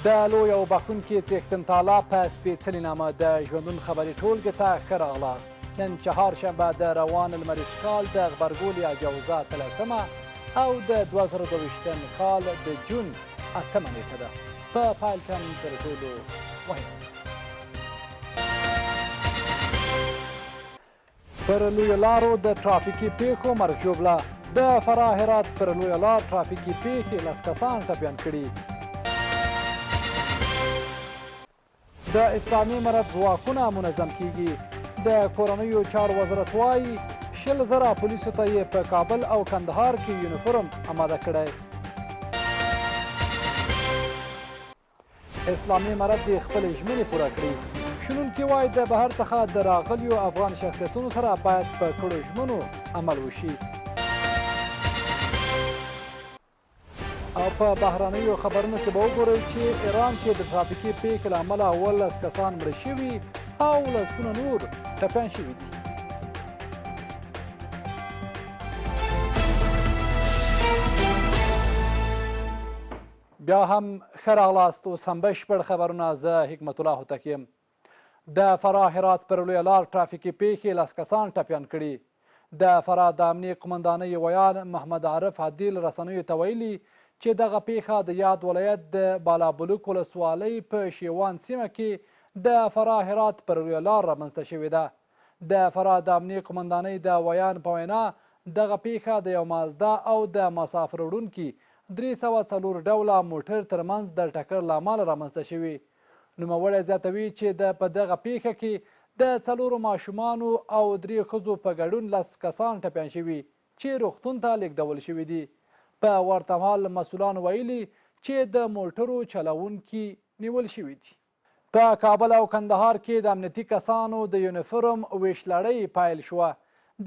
د لوی او بخښونکي څښتن تعالی په سپېڅلي نامه د ژوندون خبري ټولګې ته ښه راغلاست. نن چهارشنبه د روان لمریز کال د غبرګولي یا جوزا تلسمه او د 2022 کال د جون اتمه نېټه ده. په پیل کې هم تر ټولو مهم پر لویو لارو د ترافیکي پیښو مرګ ژوبله، د فراه هرات پر لویه لار ترافیکي پیښې لس کسان ټپیان کړي. د اسلامي امارت ځواکونه منظم کیږي. د کورنیو چارو وزارت وايي، 20,000 پولیسو ته یې په کابل او کندهار کې یونیفورم اماده کړی. اسلامي امارت دې خپلې ژمنې پوره کړي. شنونکي وايي، د بهر څخه د راغلیو افغان شخصیتونو سره باید په کړو ژمنو عمل وشي. او په بهرنیو خبرونو کې به وګورئ چې ایران کې د ترافیکي پیښې له امله 17 کسان مړه شوي او لسګونه نور ټپیان شوي دي. بیا هم ښه راغلاست، اوس هم بشپړ خبرونه، زه حکمت الله هوتک یم. د فراه هرات پر لویه لار ټرافیکي پیښې لس کسان ټپیان کړي. د فراه د امنیې قومندانۍ ویاند محمد عارف عدیل رسنیو ته ویلي چې دغه پیښه د یاد ولایت د بالابلوک ولسوالۍ په شیوان سیمه کې د فراه هرات پر لویه لار رامنځته شوې ده. د فراه د امنیې قومندانۍ د ویاند په وینا، دغه پېښه د یو مازدا او د مسافر وړونکي 304 ډوله موټر ترمنځ د ټکر له امله رامنځته شوې. نوموړی زیاتوي چې د په دغه پېښه کې د څلورو ماشومانو او درې ښځو په ګډون لس کسان ټپیان شوي چې روغتون ته لېږدول شوي دي. په ورته مهال مسولانو ویلي چې د موټرو چلوونکي نیول شوي دي. په کابل او کندهار کې د امنیتي کسانو د یونیفورم وېش لړۍ پیل شوه.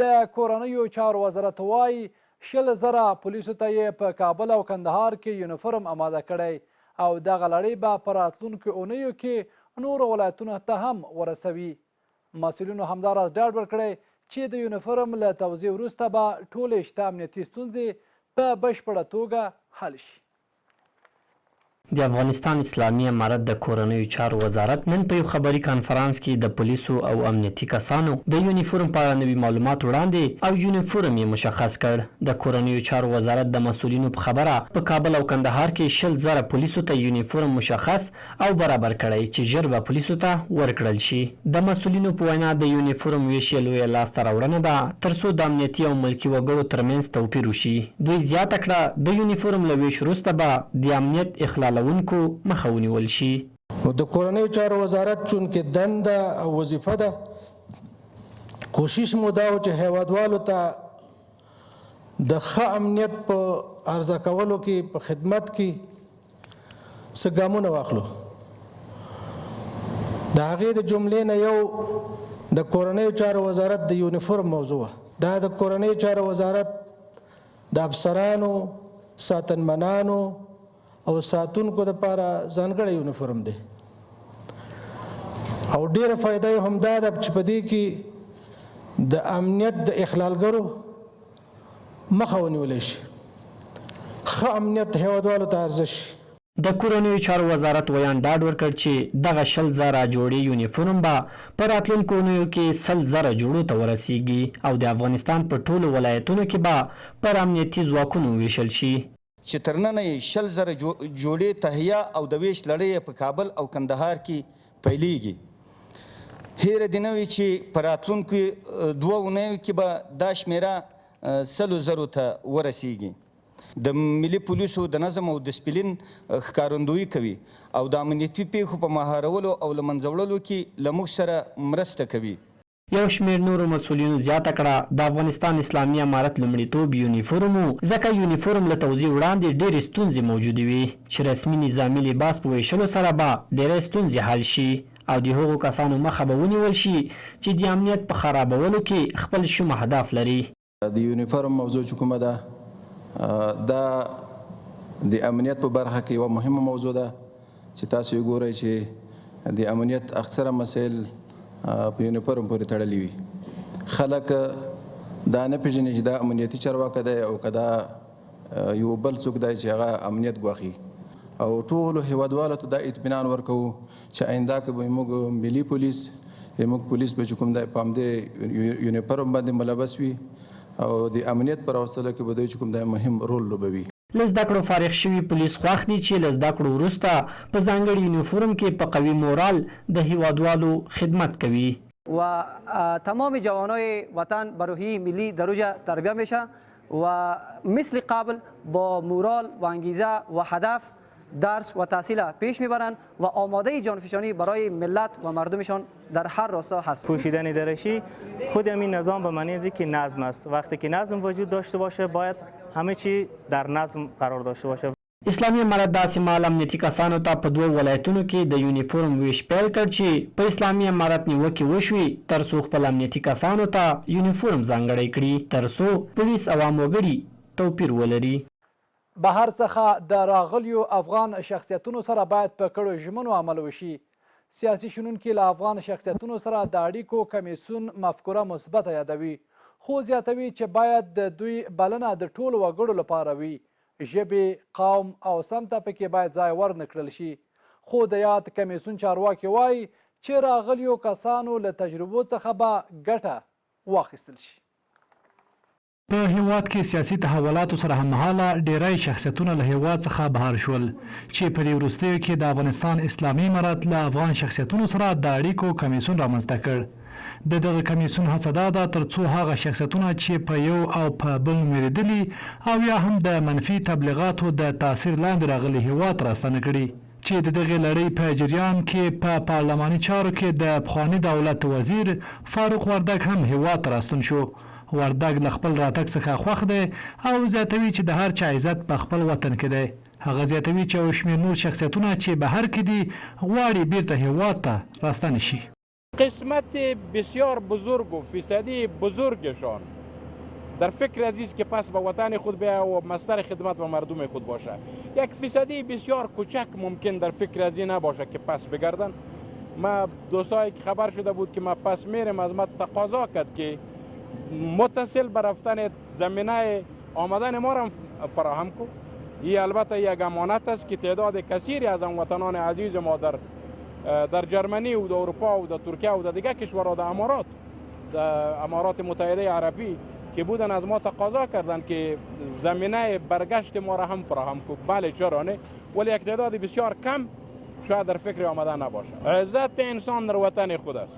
د کورنیو چارو وزارت وايي، 20,000 پولیسو ته یې په کابل او کندهار کې یونیفورم اماده کړی او دغه لړۍ به په راتلونکو اونیو کې نورو ولایتونو ته هم ورسوي. مسؤلینو همداراز ډاډ ورکړی چې د یونیفورم له توزیع وروسته به ټولې شته امنیتي ستونزې په بشپړه توګه حل شي. د افغانستان اسلامي امارت د کورنیو چارو وزارت نن په یو خبري کانفرانس کې د پولیسو او امنیتي کسانو د یونیفورم په اړه نوي معلومات وړاندې او یونیفورم یې مشخص کړ. د کورنیو چارو وزارت د مسؤلینو په خبره په کابل او کندهار کې 20,000 پولیسو ته یونیفورم مشخص او برابر کړی چې ژر به پولیسو ته ورکړل شي. د مسؤلینو په وینا د یونیفورم وېش یې لویه لاسته راوړنه ده تر څو د امنیتي او ملکي وګړو ترمنځ توپیر وشي. دوی زیاته کړه، د یونیفورم له وېش وروسته به د امنیت اخلالوونکو مخه ونیول شي. نو د کورنیو چارو وزارت چونکې دنده او وظیفه ده، کوشش مو دا و چې هیوادوالو ته د ښه امنیت په عرضه کولو کې په خدمت کې څه ګامونه واخلو. د هغې د جملې نه یو د کورنیو چارو وزارت د یونیفورم موضوع وه. دا د کورنیو چارو وزارت د افسرانو، ساتنمنانو او ساتونکو لپاره ځانګړی یونیفورم دی او ډیره فایده یې هم دا ده چې په دې کې د امنیت د اخلالګرو مخه ونیول شي، ښه امنیت هیوادوالو ته عرضه شي. د کورنیو چارو وزارت ویاند ډاډ ورکړ چې دغه 20,000 جوړې یونیفورم به په راتلونکو اونیو کې 100,000 جوړو ته ورسیږي او د افغانستان په ټولو ولایتونو کې به پر امنیتي ځواکونو وویشل شي. چې تر ننه یې 20,000 جوړې تهیه او د وېش لړۍ یې په کابل او کندهار کې پیلېږي. هېره دې نه وي چې په راتلونکو دوو اونیو کې به دا شمېره 100,000 ته ورسېږي. د ملي پولیسو د نظم او دسپلین ښکارندویي کوي او د امنیتي پېښو په مهارولو او له منځه وړلو کې له موږ سره مرسته کوي. یو شمېر نورو مسؤلینو زیاته کړه، د افغانستان اسلامي امارت لومړیتوب یونیفورم و، ځکه یونیفورم له توزیع وړاندې ډېرې ستونزې موجودې وې، چې رسمي نظامي لباس په وېشلو سره به ډېری ستونزې حل شي او د هغو کسانو مخه به ونیول شي، چې د امنیت په خرابولو کې خپل شوم اهداف لري. د یونیفورم موضوع چې کومه ده دا د امنیت په برخه کې یوه مهمه موضوع ده چې تاسو یې ګورئ چې د امنیت اکثره مسایل په یونیفورم پورې تړلي وي. خلک دا نه پېژني چې دا امنیتي چارواکی دی او که دا یو بل څوک دی چې هغه امنیت ګواښي. او ټولو هیوادوالو ته دا اطمینان ورکوو چې آینده کې به موږ ملي پولیس زموږ پولیس به چې کوم دی په همدې یونیفرم باندې ملبس وي او د امنیت په راوستلو کې به دوی چې کوم دی مهم رول لوبوي. له زده کړو فارغ شوي پولیس خوښ دي چې له زده کړو وروسته په ځانګړي یونیفورم کې په قوي مورال د هیوادوالو خدمت کوي. و تمام جوانای وطن به روحیه ملی در اوجه تربیه میشه و مثل قبل با مورال و انگیزه و هدف درس و تحصیل پیش میبرند و آماده جانفشانی برای ملت و مردمشان در هر راستا هستند. پوشیدن درشی خود همین نظام به معنی از که نظم است. وقتی که نظم وجود داشته باشه باید همه چی در نظم قرار داشته باشه. اسلامي امارت داسې مهال امنیتي کسانو ته په دوو ولایتونو کې د یونیفورم وېش پیل کړ چې په اسلامي امارت نیوکې وشوې تر څو خپل امنیتي کسانو ته یونیفورم ځانګړی کړي تر څو پولیس او عام وګړي توپیر ولري. بهر څخه د راغلیو افغان شخصیتونو سره باید په کړو ژمنو عمل وشي. سیاسي شنونکي له افغان شخصیتونو سره د اړیکو کمېسیون مفکوره مثبته یادوي، خو زیاتوي چې باید د دوی بلنه د ټولو وګړو لپاره وي، ژبې، قوم او سمت ته پکې باید ځای ورنه کړل شي. خو د یاد کمېسیون چارواکي وايي چې راغلیو کسانو له تجربو څخه به ګټه واخیستل شي. په هېواد کې سیاسي تحولاتو سره هممهاله ډېری شخصیتونه له هېواد څخه بهر شول، چې په دې وروستیو کې د افغانستان اسلامي امارت له افغان شخصیتونو سره د اړیکو کمېسیون رامنځته کړ. د دغه کمېسیون هڅه دا ده تر څو هغه شخصیتونه چې په یو او په بل نوم وېرېدلي او یا هم د منفي تبلیغاتو د تاثیر لاندې راغلي هېواد ته راستانه کړي. چې د دغې لړۍ په جریان کې په پارلماني چارو کې د پخواني دولت وزیر فاروق وردګ هم هېواد ته راستون شو. وردګ له خپل راتګ څخه خوښ دی او زیاتوي چې د هر چا عزت په خپل وطن کې دی. هغه زیاتوي چې یو شمېر نور شخصیتونه چې بهر کې دي، غواړي بېرته هېواد ته راستانه شي. قسمت بسیار بزرگ و فیصدی بزرگشان در فکر عزیز که پس به وطن خود بیا و مستر خدمت به مردم خود باشه. یک فیصدی بسیار کوچک ممکن در فکر ازی نباشه که پس بگردن. ما دوستایی که خبر شده بود که ما پس میریم از ما تقاضا کرد که متصل به رفتن زمینه آمدن ما را فراهم کو. ای البته یک امانت است که تعداد کثیری از هموطنان عزیز ما در در جرمنی و در اروپا و در ترکیه و در دیگه کشورها در امارات در امارات متحده عربی که بودن از ما تقاضا کردن که زمینه برگشت ما را هم فراهم کو. بله چرا نه، ولی یک تعداد بسیار کم شاید در فکر آمدن نباشه. عزت انسان در وطن خود است.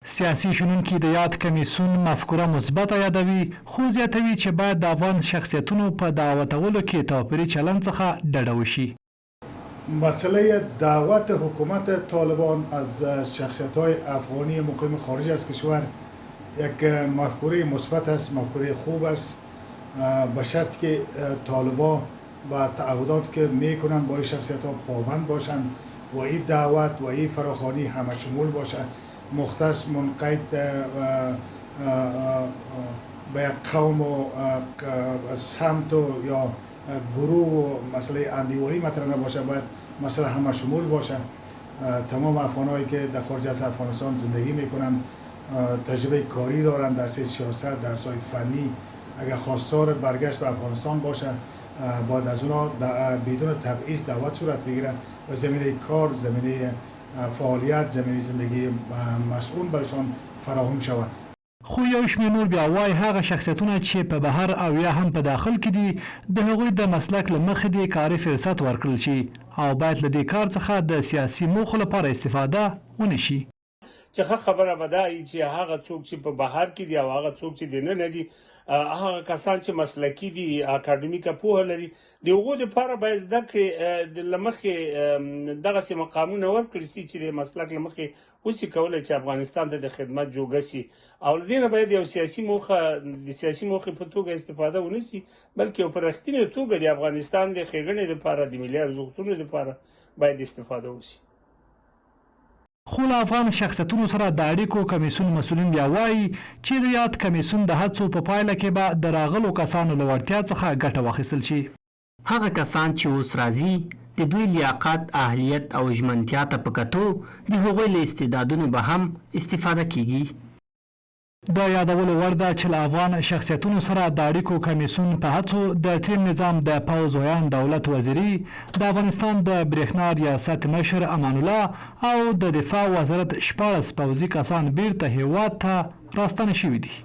سیاسي شنونکي د یاد کمېسیون مفکوره مثبته یادوي، خو زیاتوي چې باید د افغان شخصیتونو په دعوتولو کې توپیري چلند څخه ډډه وشي. مسئله دعوت حکومت طالبان از شخصیت های افغانی مقیم خارج از کشور یک مفکوره مثبت است، مفکوره خوب است، به شرط که طالبان به تعهدات که میکنند با این شخصیت ها پابند باشند و این دعوت و این فراخوانی همه شمول باشه، مختص منقید به یک قوم و سمت و یا ګروه و مسئله اندیوالي مطرح نباشه، باید مسئله همه شمول باشه. تمام افغانایی که در خارج از افغانستان زندگی میکنن، تجربه کاری دارن در سیاست، در سای فنی، اگر خواستار برگشت به افغانستان باشه باید از اونا بدون تبعیض دعوت صورت بگیره و زمینه کار، زمینه فعالیت، زمینه زندگی مسئول برشان فراهم شود. خو یو شمېر نور بیا وايي، هغه شخصیتونه چې په بهر او یا هم په داخل کې دي، د هغوی د مسلک له مخې دې کاري فرصت ورکړل شي او باید له دې کار څخه د سیاسي موخو لپاره استفاده ونه شي. چې ښه خبره به دا وي چې هغه څوک چې په بهر کې دي او هغه څوک چې دننه دي، هغه کسان چې مسلکي دي، اکاډمیکه پوهه لري، د هغو دپاره باید زده کړې له مخې دغسې مقامونه ورکړل شي چې د مسلک له مخې وسي کولای چې افغانستان ته د خدمت جوګه سي او له دې نه باید یو سیاسي موخه د سیاسي موخې په توګه استفاده ونه سي، بلکې یو په رښتینې توګه د افغانستان د ښېګڼې لپاره، د ملي ارزښتونو لپاره باید استفاده وسي. خو له افغان شخصیتونو سره د اړیکو کمېسیون مسؤلین بیا وايي چې د یاد کمېسیون د هڅو په پایله کې به د راغلو کسانو له وړتیا څخه ګټه واخیستل شي. هغه کسان چې اوس راځي، د دوی لیاقت، اهلیت او ژمنتیا ته په کتو د هغوی له استعدادونو به هم استفاده کېږي. د یادولو وړ ده چې له افغان شخصیتونو سره د اړیکو کمېسیون په هڅو د تېر نظام د پوځ ویاند دولت وزیري، د افغانستان د برېښنا ریاست مشر امان الله او د دفاع وزارت 16 پوځي کسان بېرته هېواد ته راستانه شوي دي.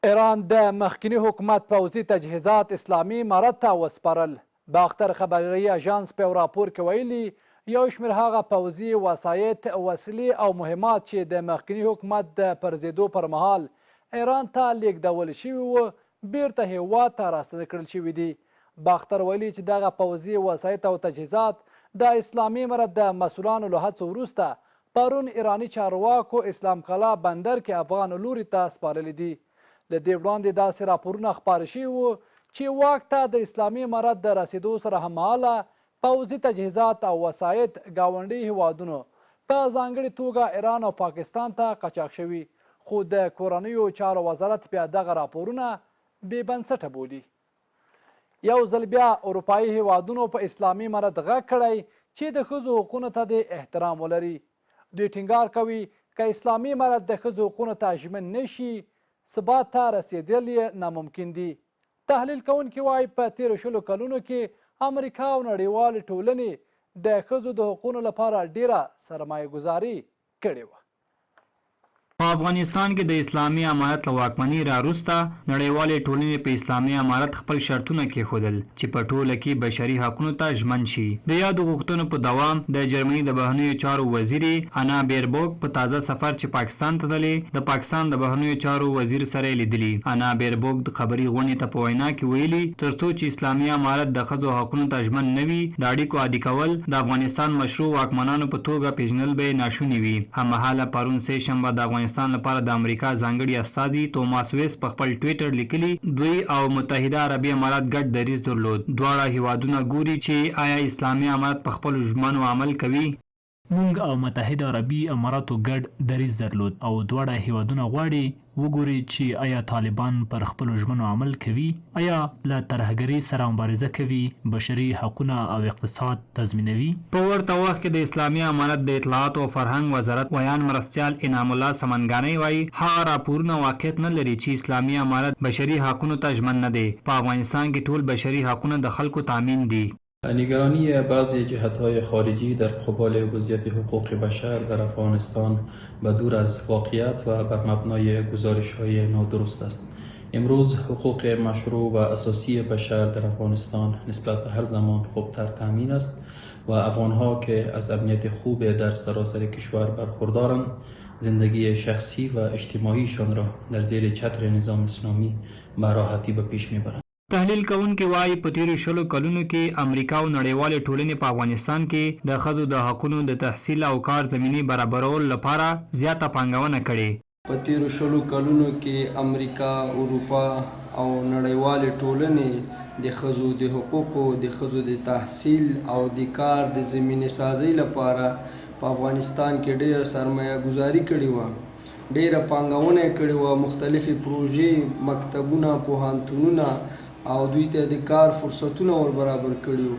ایران د مخکني حکومت پوځي تجهیزات اسلامي امارت ته وسپارل. باختر خبري اژانس په یو راپور کې ویلي، یو شمېر هغه پوځي وسایط، وسلې او مهمات چې د مخکني حکومت د پرځېدو پر مهال ایران ته لېږدول شوي وو، بېرته هېواد ته راستانه کړل شوي دي. باختر ویلي چې دغه پوځي وسایط او تجهیزات د اسلامي امارت د مسؤلانو له هڅو وروسته پرون ایراني چارواکو اسلام کلا بندر کې افغان لوري ته سپارلي دي. له دې وړاندې داسې راپورونه خپاره شوي وو چې واک ته د اسلامي امارت د رسېدو سره هممهاله پوځي تجهیزات او وسایط ګاونډیو هېوادونو په ځانګړې توګه ایران او پاکستان ته قاچاق شوي، خو د کورنیو چارو وزارت بیا دغه راپورونه بې بنسټه بولي. یو ځل بیا اروپايي هېوادونو په اسلامي امارت غږ کړی چې د ښځو حقونو ته دې احترام ولري. دوی ټینګار کوي که اسلامي امارت د ښځو حقونو ته ژمن نه شي، ثبات ته رسېدل یې ناممکن دي. تحلیل کوونکي وايي، په تېرو شلو کلونو کې امریکا او نړیوالې ټولنې د ښځو د حقونو لپاره ډېره سرمایه ګذاري کړې وه. په افغانستان کې د اسلامي امارت له واکمنۍ را روسته نړیوالې ټولنې په اسلامي امارت خپل شرطونه کېښودل چې په ټوله کې بشري حقونو ته ژمن شي. د یادو غوښتنو په دوام د جرمني د بهرنیو چارو وزیرې انا بیربوک په تازه سفر چې پاکستان ته تللې د پاکستان د بهرنیو چارو وزیر سره یې لیدلي. انا بیربوک د خبري غونډې ته په وینا کې ویلي، تر څو چې اسلامي امارت د ښځو حقونو ته ژمن نه وي، د اړیکو عادي کول، د افغانستان مشروع واکمنانو په توګه پېژندل به یې ناشوني وي. هممهاله پرون سې شنبه د افغانستان لپاره د امریکا ځانګړي استازي توماس ویست په خپل ټویټر لیکلي، دوی او متحده عربي امارات ګډ دریځ درلود، دواړه هېوادونه ګوري چې ایا اسلامي امارت په خپلو ژمنو عمل کوي؟ مونږ او متحده عربي اماراتو ګډ دریځ درلود او دواړه هېوادونه غواړي وګوري چې ایا طالبان پر خپلو ژمنو عمل کوي، ایا له ترهګرۍ سره مبارزه کوي، بشري حقونه او اقتصاد تضمینوي؟ په ورته وخت کې د اسلامي امارت د اطلاعاتو او فرهنګ وزارت ویاند مرستیال انعام الله سمنګانی وايي، هغه راپورونه واقعیت نه لري چې اسلامي امارت بشري حقونو ته ژمن نه دی، په افغانستان کې ټول بشري حقونه د خلکو تامین دي. نگرانی بعضی جهت‌های خارجی در قبال وضعیت حقوق بشر در افغانستان به دور از واقعیت و بر مبنای گزارش‌های نادرست است. امروز حقوق مشروع و اساسی بشر در افغانستان نسبت به هر زمان خوبتر تامین است و افغانها که از امنیت خوب در سراسر کشور برخوردارند زندگی شخصی و اجتماعیشان را در زیر چتر نظام اسلامی به راحتی به پیش میبرند. تحلیل کوونکي وايي، په تېرو شلو کلونو کې امریکا او نړیوالې ټولنې په افغانستان کې د ښځو د حقونو د تحصیل او کار زمینې برابرولو لپاره زیاته پانګونه کړې. په تېرو شلو کلونو کې امریکا، اروپا او نړیوالې ټولنې د ښځو د حقوقو، د ښځو د تحصیل او د کار د زمینې سازۍ لپاره په افغانستان کې ډېره سرمایه ګذاري کړې وه. ډېره پانګونه یې کړې وه، مختلفې پروژې، مکتبونه، پوهنتونونه او دوی ته یې د کار فرصتونه ور برابر کړي وو.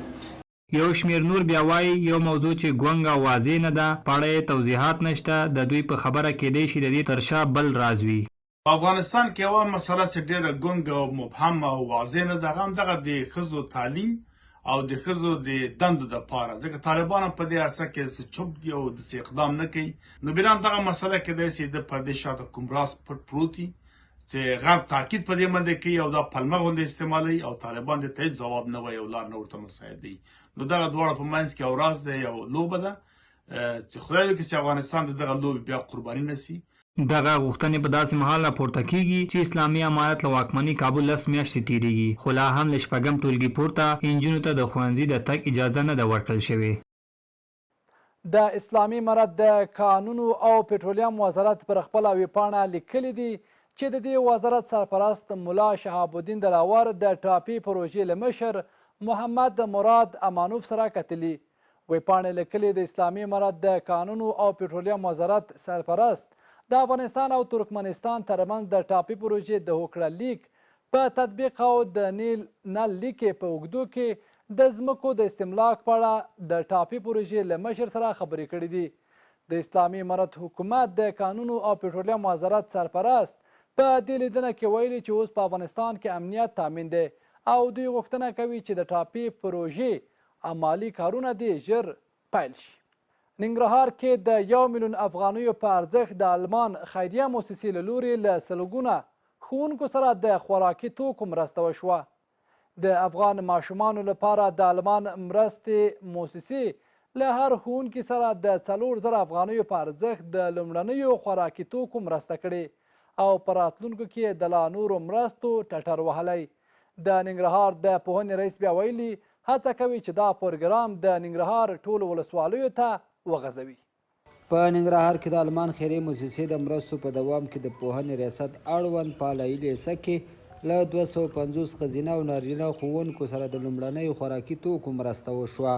یو شمېر نور بیا وايي، یو موضوع چې ګونګه او واضح نه ده، په اړه یې توضیحات نشته، د دوی په خبره کېدای شي د دې تر شا بل راز وي. په افغانستان کې یوه مسله چې ډېره ګونګه او مبهمه او واضح نه ده، هغه هم دغه د ښځو تعلیم او د ښځو د دندو د پاره ځکه طالبان هم په دې عرصه کې څه چوپ دي او داسې اقدام نه کوي نو بنا دغه مسله کېدای شي د پردې شاته کوم راز پټ پروت وي چې غرب تاکید په دې باندې کوي او دا پلمه غوندې استعمالوي او طالبان دې ته هیڅ ځواب نه وایي او لار نه ورته مساعدوي نو دغه دواړه په منځ کې او راز دی او لوبه ده چې خدای وکړي چې افغانستان د دغه لوبې بیا قرباني نه شي. دغه غوښتنې په داسې مهال راپورته کېږي چې اسلامي امارت له واکمنۍ کابو لس میاشتې تېرېږي، خو لا هم له شپږم ټولګي پورته انجونو ته د ښوونځي د تګ اجازه نه ده ورکړل شوې. د اسلامي امارت د کانونو او پټرولیم وزارت پر خپله ویبپاڼه لیکلي دي چې د دې وزارت سرپرست ملا شهاب الدین دلاور د ټاپي پروژې له مشر محمد مراد امانوف سره کتلي. ویبپاڼې لیکلي، د اسلامي امارت د کانونو او پټرولیم وزارت سرپرست د افغانستان او ترکمنستان ترمنځ د ټاپي پروژې د هوکړه لیک په تطبیق او د نیل نل لیکې په اوږدو کې د ځمکو د استملاک په اړه د ټاپي پروژې له مشر سره خبرې کړې دي. د اسلامي امارت حکومت د کانونو او پټرولیم وزارت سرپرست په دې لیدنه کې ویلي چې اوس په افغانستان کې امنیت تامین دی او دوی غوښتنه کوي چې د ټاپي پروژې عمالي کارونه دې ژر پیل شي. ننګرهار کې د یو میلیون افغانیو په ارزښت د المان خیریه موسسې له لوري له سلګونه ښوونکو سره د خوراکي توکو مرسته وشوه. د افغان ماشومانو لپاره د المان مرستې موسسې له هر ښوونکي سره د 4000 افغانیو په ارزښت د لومړنیو خوراکي توکو مرسته کړې او په راتلونکو کې یې د لا نورو مرستو ټټر وهلی. د ننګرهار د پوهنې رئیس بیا ویلي، هڅه کوي چې دا پروګرام د ننګرهار ټولو ولسوالیو ته وغځوي. په ننګرهار کې د المان خیرې موسسې د مرستو په دوام کې د پوهنې ریاست اړوند په علایي لیسه کې له 250 ښځینه او نارینه ښوونکو سره د لومړنیو خوراکي توکو مرسته وشوه.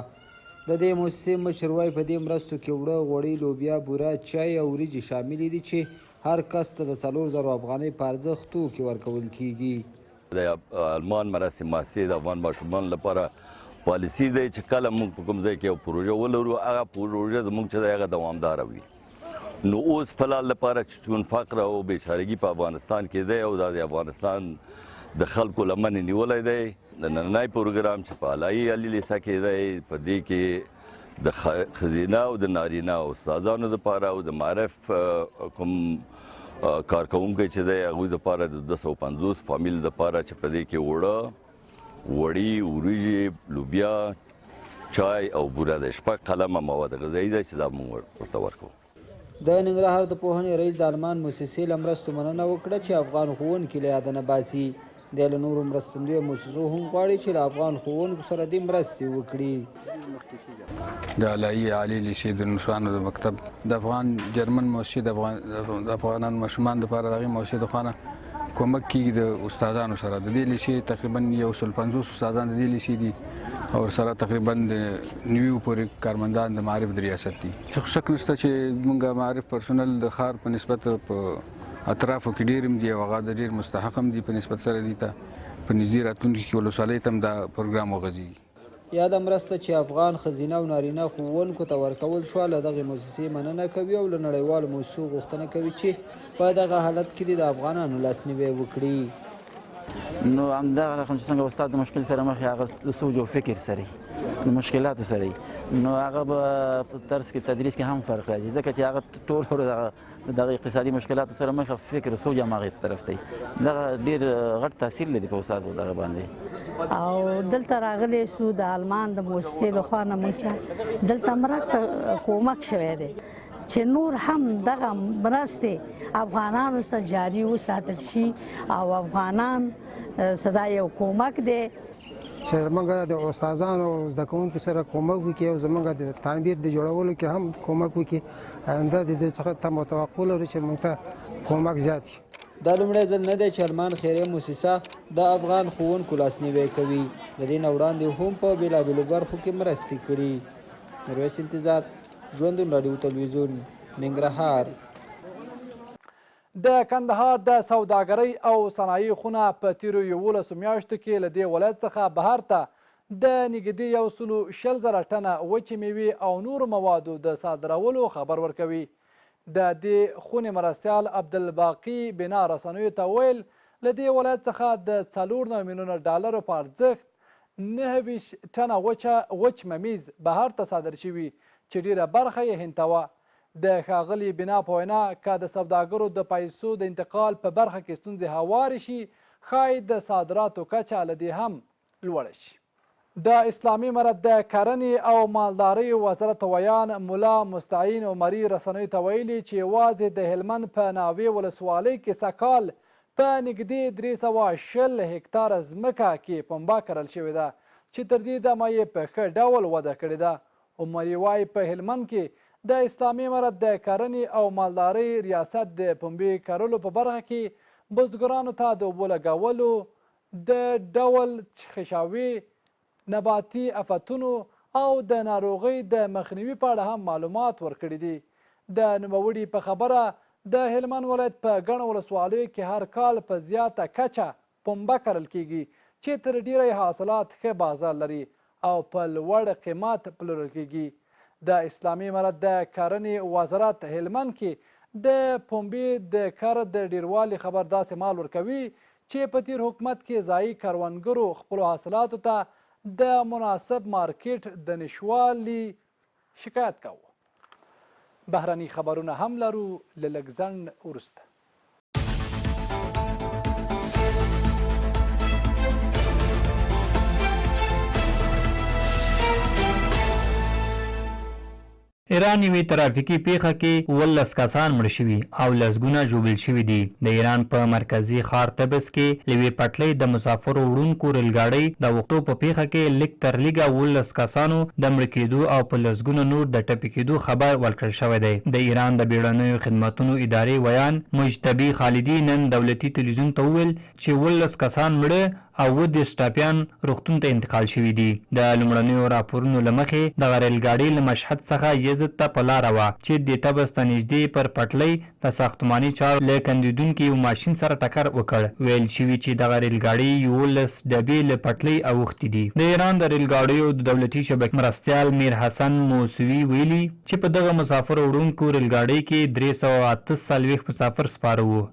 د دې موسسې مشر وايي، په دې مرستو کې اوړه، غوړي، لوبیا، بوره، چای او وریجې شاملې دي چې هر کس ته د 4000 افغانۍ په ارزښت توکي ورکول کېږي. د المان مرستې موسسې د افغان ماشومانو لپاره پالیسي دی چې کله موږ په کوم ځای کې یو پروژه ولرو، هغه پروژه زموږ چې دی هغه دوامداره وي. نو اوس فلال لپاره چې چون فقر او بیچارګي په افغانستان کې دی او دا د افغانستان د خلکو لمنې نیولی دی، د نننی پروګرام چې په علایي عالي لیسه کې دی، په دې کې د ښځینه او د نارینه استادانو لپاره او د معارف کوم کارکوونکی چې دی هغوی لپاره د 250 فامیل لپاره چې په دې کې اوړه، وړي، وریجې، لوبیا، چای او بوره دی، 6 قلمه مواد غذایي ده چې دا موږ ورته ورکوو. د ننګرهار د پوهنې رئیس د المان موسسې له مرستو مننه وکړه چې افغان ښوونکي له یاده نه باسي. دی له نورو مرستندویه موسسو هم غواړي چې له افغان ښوونکو سره دې مرستې وکړي. د علایي عالي لیسې د نرسانو د مکتب د افغان جرمن موسسې د افغانانو ماشومان لپاره د هغې موسسې د خوا نه کومک کېږي د استادانو سره. د دې لیسې تقریبا 150 استادان د دې لیسې دي او سره تقریبا د 90 پورې کارمندان د معارف د ریاست دي. هیڅ شک نشته چې موږ معارف پرسونل د ښار په نسبت په اطرافو کې ډېر هم دي او هغه د ډېر مستحق هم دي په نسبت سره دي ته په نږدې راتلونکي کې ولسوالۍ ته هم دا پروګرام وغځېږي. یاده مرسته چې افغان ښځینه او نارینه ښوونکو ته ورکول شوه، له دغې موسسې مننه کوي او له نړیوالو موسسو غوښتنه کوي چې په دغه حالت کې دې د افغانانو لاسنیوی وکړي. نو همدغه رقم چې څنګه استاد د مشکل سره مخ هغه د سوچ او فکر سره د مشکلاتو سره، نو هغه به په درس کې تدریس کې هم فرق راځي، ځکه چې هغه ټول ورځ هغه دغه اقتصادي مشکلاتو سره مخ، فکر او سوچ هم هغې طرف ته، دغه ډېر غټ تاثیر لري په استاد دغه باندې. او دلته راغلی سو د المان د موسسې له خوا نه موږ سره دلته مرسته کومک شوی دی چې نور هم دغه مرستې افغانانو سره جاري وساتل شي او افغانان صدا یو کومک دی چې موږ د استادانو او زده کوونکو سره کومک وکړي او زموږ د تعمیر د جوړولو کې هم کومک وکړي. آینده د دوی څخه تمه او توقع لرو چې موږ ته کومک زیات شي. دا لومړی ځل نه دی چې المان خیریه موسسه د افغان ښوونکو لاسنیوی کوي. د دې نه وړاندې هم په بېلابېلو برخو کې مرستې کړي. میرویس انتظار، ژوندون راډیو تلویزیون، ننګرهار. د کندهار د سوداګرۍ او صنایع خونه په تېرو 11 میاشتو کې له دې ولایت څخه بهر ته د نږدې 120,000 ټنه وچې مېوې او نورو موادو د صادرولو خبر ورکوي. د دې خونې مرستیال عبدالباقي بنا رسنیو ته وویل، له دې ولایت څخه د 94 میلیونه ډالرو په ارزښت 29 ټنه وچه وچ ممیز بهر ته صادر شوي چې ډېره برخه یې هند ته وه. د ښاغلي بنا په وینا، که د سوداګرو د پیسو د انتقال په برخه کې ستونزې هوارې شي، ښايي د صادراتو کچه له دې هم لوړه شي. د اسلامي امارت د کرنې او مالدارۍ وزارت ویاند ملا مستعین عمري رسنیو ته ویلي چې یوازې د هلمند په ناوې ولسوالۍ کې سږکال په نږدې 320 هکتاره ځمکه کې پنبه کرل شوې ده چې تر دې دمه یې په ښه ډول وده کړې ده. عمري وايي، په هلمند کې د اسلامي امارت د کرنې او مالدارۍ ریاست د پنبې کرلو په برخه کې بزګرانو ته د اوبو لګولو، د ډول خشاوې، نباتي افتونو او د ناروغۍ د مخنیوي په اړه هم معلومات ورکړي دي. د نوموړي په خبره، د هلمند ولایت په ګڼو ولسوالیو کې هر کال په زیاته کچه پنبه کرل کېږي چې تر ډېره یې حاصلات ښه بازار لري او په لوړ قیمت پلورل کېږي. د اسلامي امارت د کرنې وزارت هلمند کې د پنبې د کر د ډېروالي خبر داسې مال ورکوي چې په تېر حکومت کې ځايي کروندګرو خپلو حاصلاتو ته د مناسب مارکېټ د نشوالي شکایت کاوه. بهرني خبرونه هم لرو له لږ ځنډ وروسته. ایران یوې ترافیکي پېښه کې 17 کسان مړه شوي او لسګونه ژوبل شوي دي. د ایران په مرکزي ښار طبس کې له یوې پټلۍ د مسافرو وړونکو ریلګاډۍ د اوښتو په پېښه کې لږ تر لږه 17 کسانو د مړه کېدو او په لسګونه نور د ټپي کېدو خبر ورکړل شوی دی. د ایران د بیړنیو خدمتونو ادارې ویاند مجتبی خالدي نن دولتي تلویزیون ته وویل چې 17 کسان مړه او 37 ټپیان روغتون ته انتقال شوي دي. د لومړنیو راپورونو له مخې، دغه ریل ګاډۍ له مشهد څخه یزد ته په لاره وه چې د طبس ته نږدې پر پټلۍ د ساختماني چارو له کندېدونکي یو ماشین سره ټکر وکړ. ویل شوي چې دغه ریل ګاډۍ 11 ډبې له پټلۍ اوښتې دي. د ایران د ریل ګاډیو د دولتي شبکې مرستیال میر حسن موسوي ویلي چې په دغه مسافرو وړونکو ریل ګاډۍ کې 348 مسافر سپاره وو.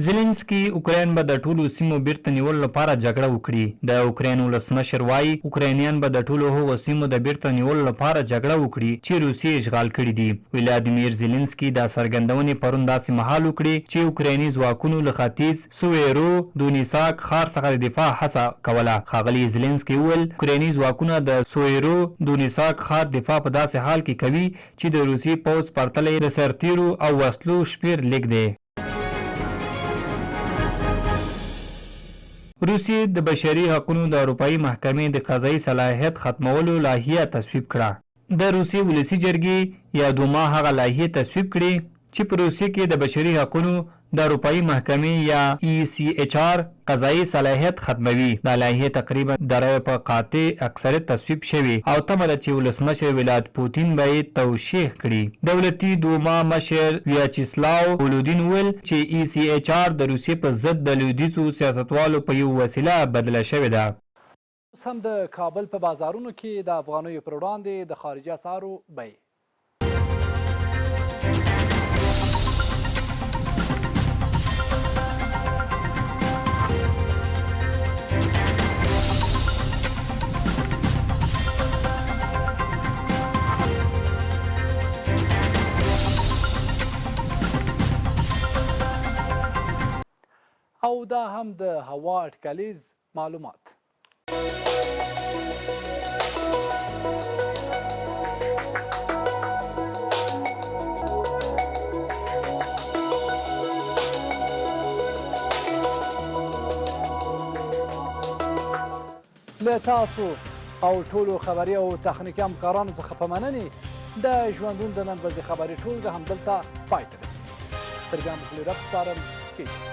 زیلینسکي، اوکراین به د ټولو سیمو بیرته نیولو لپاره جګړه وکړي. د اوکراین ولسمشر وايي، اوکراینیان به د ټولو هغو سیمو د بیرته نیولو لپاره جګړه وکړي چې روسیې اشغال کړي دي. ولادیمیر زیلینسکي دا څرګندونې پرون داسې مهال وکړې چې اوکرایني ځواکونو له ختیځ سویرو دونیساک ښار څخه د دفاع هڅه کوله. ښاغلي زیلینسکي وویل، اوکرایني ځواکونه د سویرو دونیساک ښار دفاع په داسې حال کې کوي چې د روسیې پوځ پرتله یې د سرتیرو او وسلو شمېر لږ دی. روسیې د بشري حقونو د اروپايي محکمې د قضايي صلاحیت ختمولو لایحه تصویب کړه. د روسیې ولسي جرګې یا دوما هغه لایحې تصویب کړې چې په روسیه کې د بشري حقونو د اروپايي محکمې یا، ECHR، قضايي صلاحیت ختموي. دا لایحه تقریباً د رایو په قاطع اکثریت تصویب شوې او تمه ده چې ولسمشر ولاد پوتین به یې توشیح کړي. دولتي دوما مشر ویاچیسلاو ولودین وویل چې ECHR د روسیې په ضد د لویدیځو سیاستوالو په یو وسیله بدله شوې ده. اوس هم د کابل په بازارونو کې د افغانیو پر وړاندې د خارجي اسعارو بیې. او دا هم د هوا اټکلیز معلومات. له تاسو او ټولو خبري او تخنیکي همکارانو څخه په مننې د ژوندون د نن ورځې خبري ټولګه همدلته پای ته رسیږي. تر بیا مو خپل رب سپارم. ښې.